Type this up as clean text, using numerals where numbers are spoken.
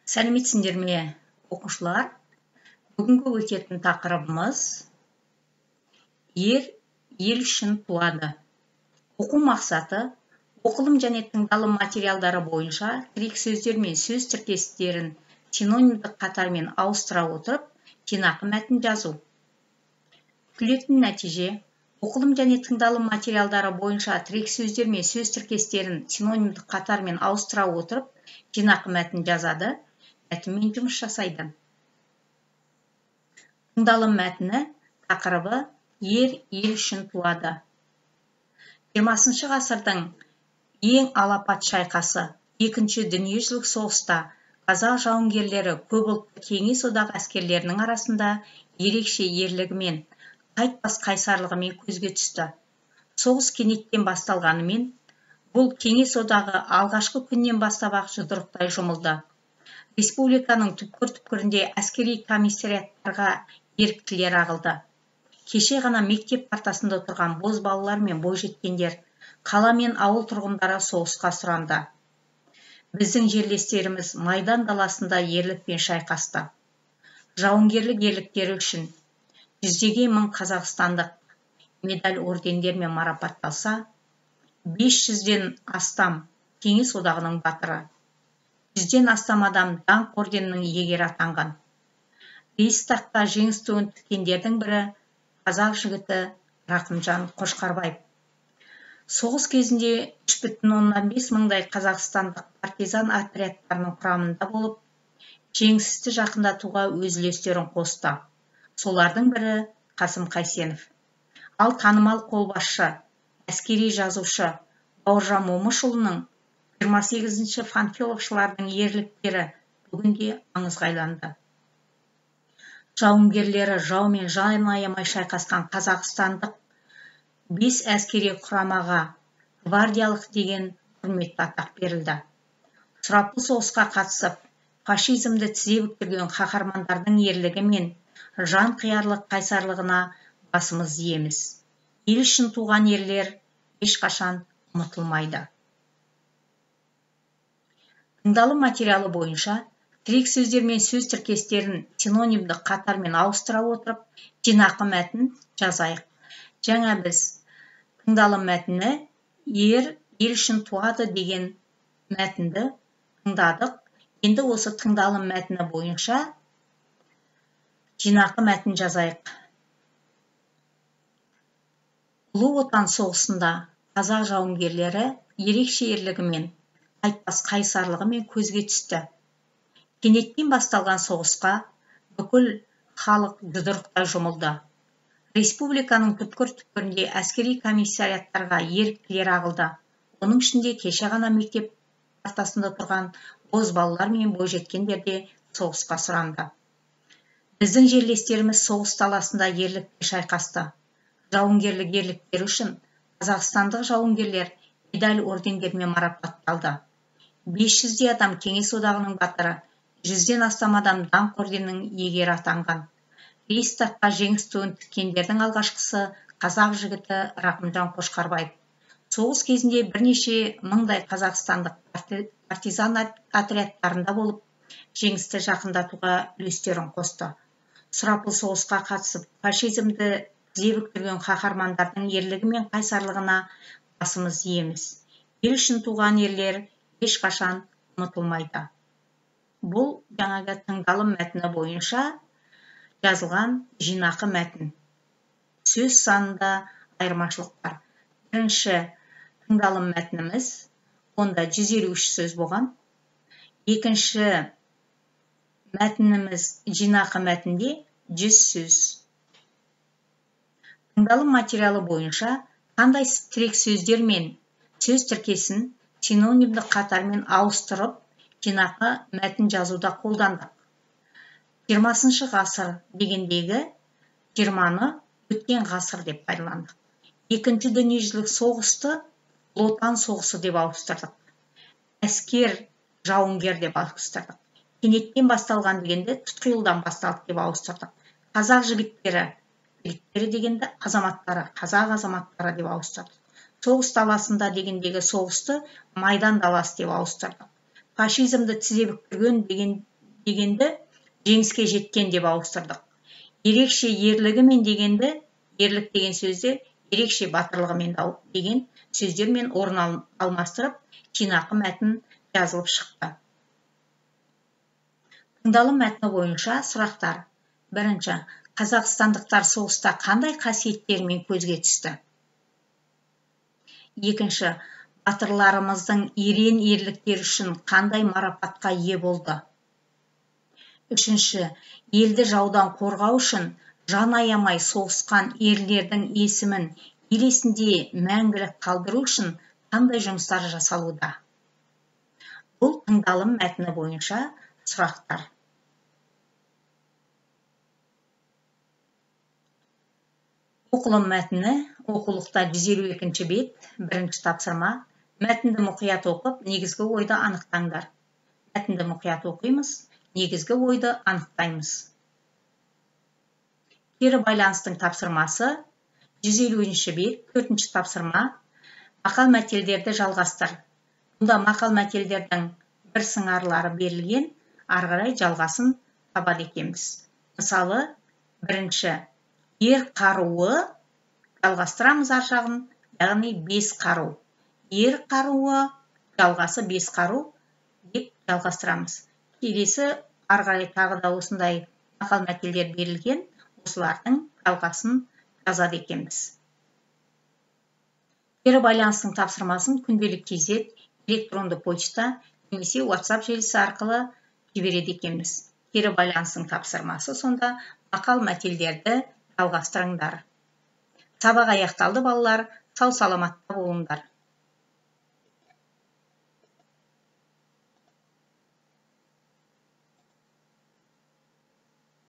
Сәлеметсіңдер ме, оқушылар? Бүгінгі өтетін тақырыбымыз ер ел үшін туады. Оқу мақсаты: оқылым және тыңдалым материалдары бойынша тірек сөздер мен сөз тіркестерін синонимдік қатармен ауыстыра отырып, жинақы мәтін жазу. Күтілетін нәтиже: оқылым және тыңдалым материалдары бойынша тірек сөздер мен сөз тіркестерін синонимдік қатармен ауыстыра отырып, жинақы мәтін жазады, мәтінмен жұмыс жасайды. Тыңдалым мәтіні тақырыбы: ер ел үшін туады. 20 ғасырдың ең алапат шайқасы Екінші дүниежүзілік соғыста қазақ жауынгерлері көпұлтты Кеңес Одағы әскерлерінің арасында ерекше ерлігімен, қайтпас қайсарлығымен көзге түсті. Соғыс кенеттен басталғанымен, бұл Кеңес Одағы алғашқы күннен бастап-ақ жұдырықтай жұмылды. Республиканың түкпір-түкпірінде әскери комиссариаттарға еріктілер ағылды. Кеше ғана мектеп партасында отырған бозбалалар мен бойжеткендер, қала мен ауыл тұрғындары соғысқа сұранды. Біздің жерлестеріміз майдан даласында ерлікпен шайқасты. Жауынгерлік ерліктері үшін жүздеген мың қазақстандық медаль, ордендермен марапатталса, 500-ден астам Кеңес Одағының батыры, 100-ден астам адам Даңқ орденінің иегері атанған. Рейхстагқа жеңіс туын тіккендердің бірі қазақ жігіті Рақымжан Қошқарбаев. Соғыс кезінде 3,5 мыңдай қазақстандық партизан отрядтарының құрамында болып, жеңісті жақындатуға өз үлестерін қосты. Солардың бірі Қасым Қайсенов. Ал танымал қолбасшы, әскери жазушы Бауыржан Момышұлының 28-ші панфиловшылардың ерліктері бүгінде аңызға айланды. Жауынгерлері жаумен жан аямай шайқасқан қазақстандық 5 әскери құрамаға гвардиялық деген құрметті атақ берілді. Сұрапыл соғысқа қатысып, фашизмді тізе бүктірген қаһармандардың ерлігі мен жанқиярлық қайсарлығына басымыз иеміз. Ел үшін туған ерлер ешқашан ұмытылмайды. Тыңдалым материалы бойынша тірек сөздер мен сөз тіркестерін синонимдік қатармен ауыстыра отырып, жинақы мәтін жазайық. Жаңа біз тыңдалым мәтіні ер ел үшін туады деген мәтінді тыңдадық. Енді осы тыңдалым мәтіні бойынша жинақы мәтін жазайық. Ұлы Отан соғысында қазақ жауынгерлері ерекше ерлігімен, қайтпас қайсарлығымен көзге түсті. Кенеттен басталған соғысқа бүкіл халық жұдырықтай жұмылды. Республиканың түкпір-түкпірінде әскери комиссариаттарға еріктілер ағылды. Оның ішінде кеше ғана мектеп партасында тұрған бозбалалар мен бойжеткендер де соғысқа сұранды. Біздің жерлестеріміз соғыс даласында ерлікпен шайқасты. Жауынгерлік ерліктері үшін қазақстандық жауынгерлер медаль, ордендермен марапатталды. 500-дей адам Кеңес Одағының батыры, 100-ден астам адам Даңқ орденінің иегері атанған. Рейхстагқа жеңіс туын тіккендердің алғашқысы қазақ жігіті Рақымжан Қошқарбаев. Соғыс кезінде бірнеше мыңдай қазақстандық партизан отрядтарында болып, жеңісті жақындатуға үлестерін қосты. Сұрапыл соғысқа қатысып, фашизмді тізе бүктірген қаһармандардың ерлігі мен қайсарлығына басымыз иеміз. Ел үшін туған ерлер ешқашан ұмытылмайды. Бұл жаңағы тыңдалым мәтіні бойынша жазылған жинақы мәтін. Сөз санында айырмашылық бар. Бірінші тыңдалым мәтініміз, онда 153 сөз болған. Екінші мәтініміз жинақы мәтінде 100 сөз. Тыңдалым материалы бойынша қандай тірек сөздер мен сөз тіркесін синонимдік қатармен ауыстырып, жинақы мәтін жазуда қолдандық? 20 ғасыр дегендегі 20-ны өткен ғасыр деп пайдаландық. Екінші дүниежүзілік соғысты Ұлы Отан соғысы деп ауыстырдық. Әскер жауынгер деп ауыстырдық. Кенеттен басталған дегенді тұтқиылдан басталды деп ауыстырдық. Қазақ жігіттері, жігіттері дегенді азаматтары, қазақ азаматтары деп ауыстырдық. Соғыс даласында дегендегі соғысты майдан даласы деп ауыстырдық. Фашизмді тізе бүктірген деген дегенді жеңіске жеткен деп ауыстырдық. Ерекше ерлігімен дегенді, ерлік деген сөзді ерекше батырлығымен деген сөздермен орын алмастырып, жинақы мәтін жазылып шықты. Тыңдалым мәтіні бойынша сұрақтар. Бірінші, қазақстандықтар соғыста қандай қасиеттерімен көзге түсті? Екінші, батырларымыздың ерен ерліктері үшін қандай марапатқа ие болды? Үшінші, елді жаудан қорғау үшін жан аямай соғысқан ерлердің есімін ел есінде мәңгілік қалдыру үшін қандай жұмыстар жасалуда? Бұл тыңдалым мәтіні бойынша сұрақтар. Оқылым мәтіні, оқулықта 152-ші бет, бірінші тапсырма. Мәтінді мұқият оқып, негізгі ойды анықтаңдар. Мәтінді мұқият оқимыз, негізгі ойды анықтаймыз. Кері байланыстың тапсырмасы, 150-ші бет, 4-ші тапсырма. Мақал мәтелдерді жалғастыр. Мұнда мақал мәтелдердің бір сыңарлары берілген, ары қарай жалғасын табады екенбіз. Мысалы, бірінші, ер қаруы, жалғастырамыз ар жағын, яғни 5 қару. Ер қаруы, жалғасы 5 қару деп жалғастырамыз. Келесі ары қарай тағы да осындай мақал мәтелдер берілген, осылардың жалғасын жазады екенбіз. Кері байланыстың тапсырмасын күнделік кезет, электронды почта немесе WhatsApp желісі арқылы жібереді екенбіз. Кері байланыстың тапсырмасы сонда мақал мәтелдерді жалғастырыңдар. Сабақ аяқталды, балалар, сау саламатта болыңдар.